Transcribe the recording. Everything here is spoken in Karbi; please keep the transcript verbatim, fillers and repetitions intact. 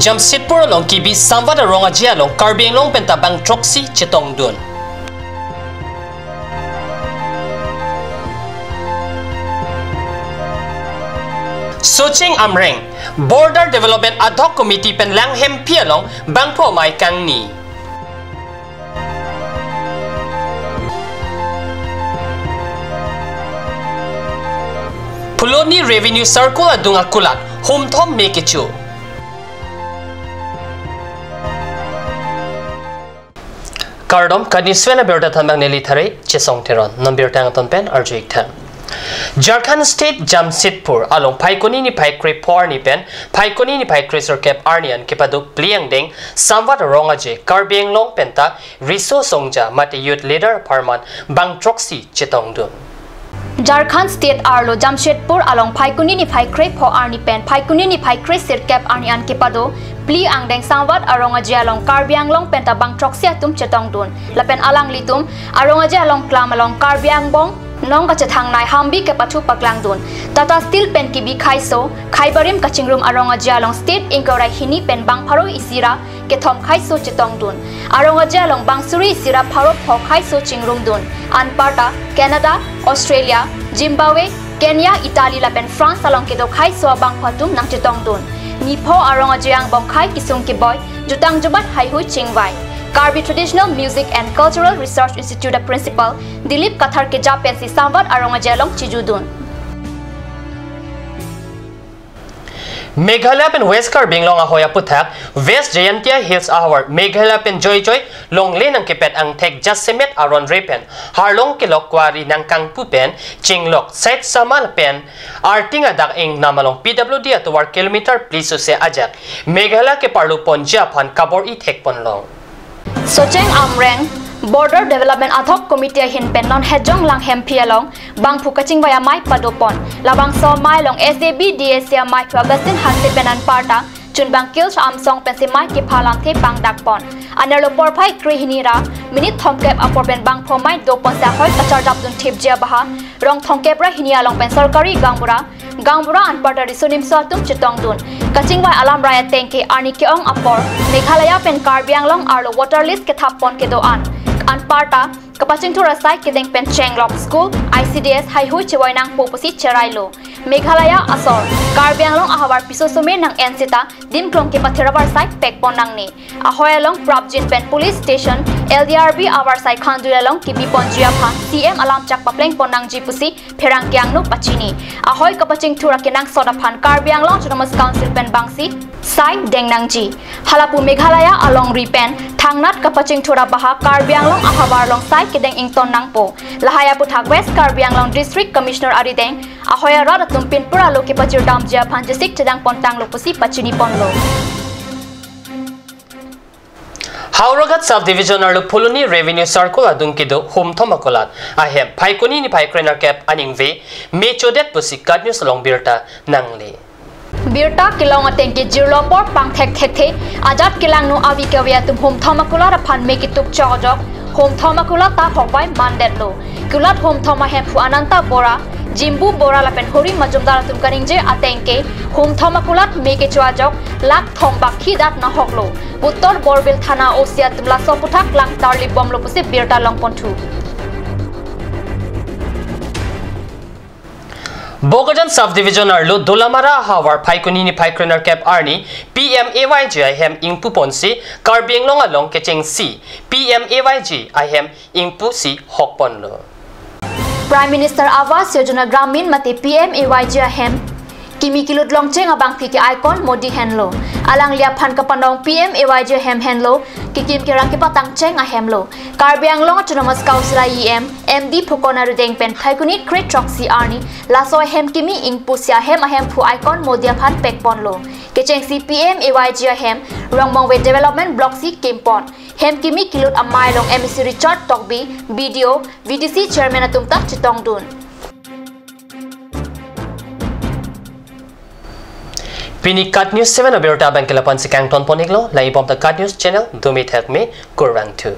Jamshedpur along kebi Samvat arong aje along Karbi Anglong penta bang throksi chetongdun. Socheng Amreng, Border Development Ad Hoc Committee pen Langhemphi along bangpho amei kangni. Phuloni Revenue Circle adung akulat humthom me kecho. Kardom, Kat News seven abirta thanbang neli Thare Chesong Teron. Non birta angton pen arju-ik tha. Jharkhand State Jamshedpur along Phaikuni niphai krepho arni pen Phaikuni niphai kresirkep arni an kepado phli angdeng Samvat arong aje Karbi Anglong penta riso songja mate youth leader apharman bang throksi chetongdun. Jharkhand State arlo Jamshedpur along Phaikuni niphai krepho arni pen Phaikuni niphai kresirkep arni an kepado phli angdeng Samvat arong aje along Karbi Anglong penta bang throksi atum chetongdun. Lapen alanglitum arong aje along klam along Karbi angbong nong kachethangnei hambi kepathu paklangdun. Tata Steel pen kebi khaiso, khaibarim kachingrum arong aje along State ingkoi ra hini pen bang pharo isi ra kethom khaiso chetongdun. Arong aje along bang suri isi ra pharo pho khaiso chingrumdun. Anparta Canada, Australia, Zimbabwe, Kenya, Italy lapen France along kedo khaiso abangpho atum nangchetongdun. Nipho arong aje angbong khai kesung keboi, jutang jubat haihui chingvai. Karbi Traditional Music and Cultural Research Institute a Principal Dilip Kathar keja pensi Samvat arong aje along chejudun. Meghalaya pen West Karbi Anglong ahoi aputhak West Jaintia Hills ahavar Meghalaya pen joijoi longle nangkepet angthek jasemet aron re pen harlong kelok kwari nangkangpu pen chinglok Saidsama pen Arting adak ingnam along P W D atovar kilometer phli sose ajak Meghalaya keparlu ponji aphan kabor-i thekponlo. Socheng Amreng, Border Development Ad Hoc Committee ahin pen non Hejong Langhemphi along bangphu kachingvai amei padopon. Labangso amei along S A B D A C amei phu Augustine Hanse pen anparta Chunbang Kil Amsong pensi mei kepha lamthe pangdakpon. Anerlo porphai krehini ra minute thomkep apor pen bangphu amei doponsi ahoi kacharjapdun thipji abaha rong thomkep ra hini along pen sorkari gaonbura, gaonbura anparta riso nimso atum chetongdun. Kachingvai alamrai ateng ke arni ke-ong apor Meghalaya pen Karbi Anglong arlo water lease kethappon kedo-an. Anparta kapachingthur asai kedeng pen chenglok school, I C D S haihui chevoi nangpo pusi cherailo. Meghalaya asor Karbi Anglong ahavar piso some nang-en seta dimklong kepathir avarsai pekpon nangne. Ahoi along prapjin pen police station, L D R B avarsai khandui along kebiponji aphan C M alamchak paplengpon nangji pusi pherangke angno pachini. Ahoi kapachingthur akenangsot aphan Karbi Anglong Autonomous Council pen bangsi sai deng nangji. Halapu Meghalaya alongri pen thangnat kapachingthur abaha Karbi Anglong ahavar along sai kedeng ington nangpo. Lahai aputhak West Karbi Anglong District Commissioner arideng ahoi arat atum pinpur alo kepachirdamji aphan chesik chedangpon tanglo pusi pachiniponlo. Howraghat Sub Division arlo Phuloni Revenue Circle adung kedo humthom akulat ahem Phaikuni niphai krenerkep aningve me chodet pusi Kat News along birta nangle. Birta kelong ateng ke jirlo apor pangthek thekthe, ajat kelangno avi kave atum humthom akulat aphan me ketup chokjok, humthom akulat ta hokvai mandetlo. Kulat humthom ahemphu Ananta Bora, Jimbu Bora lapen Hori Majumdar atum kaningje ateng ke humthom akulat me kecho ajok lakh thom bak khi dat nahoklo. Uttor Borbil Thana O C atum laso aputhak lang tarlipbomlo pusi birta longponthu. Bokajan Sub Division arlo Dolamara ahavar Phaikuni niphai krenerkep arni P M A Y G ahem ingpuponsi Karbi Anglong along kechengsi P M A Y G ahem ingpusi hokponlo. Prime Minister Awas Yojana Gramin mate P M A Y G ahem kimi kelut longcheng abangphi ke-aikon Modi henlo. Alangli aphan kapanong P M A Y G ahem henlo, kekim kerang kepatangcheng ahemlo. Karbi Anglong Autonomous Council a E M, M D Phukon arideng pen Phaikuni kre throksi arni laso ahem kimi ingpusi ahem ahemphu aikon Modi aphan pekponlo. Kechengsi P M A Y G ahem Rongmongve Development Block si kimpon. Hem kimi kelut amei along M A C Richard Tokbi, B D O, V D C Chairman atum ta chetongdun. Pini Kat News seven abirta abang ke lapu-ansi kangtonpon-iklo, lang-ibom ta Kat News channel, dumi thakme, kurvangthu.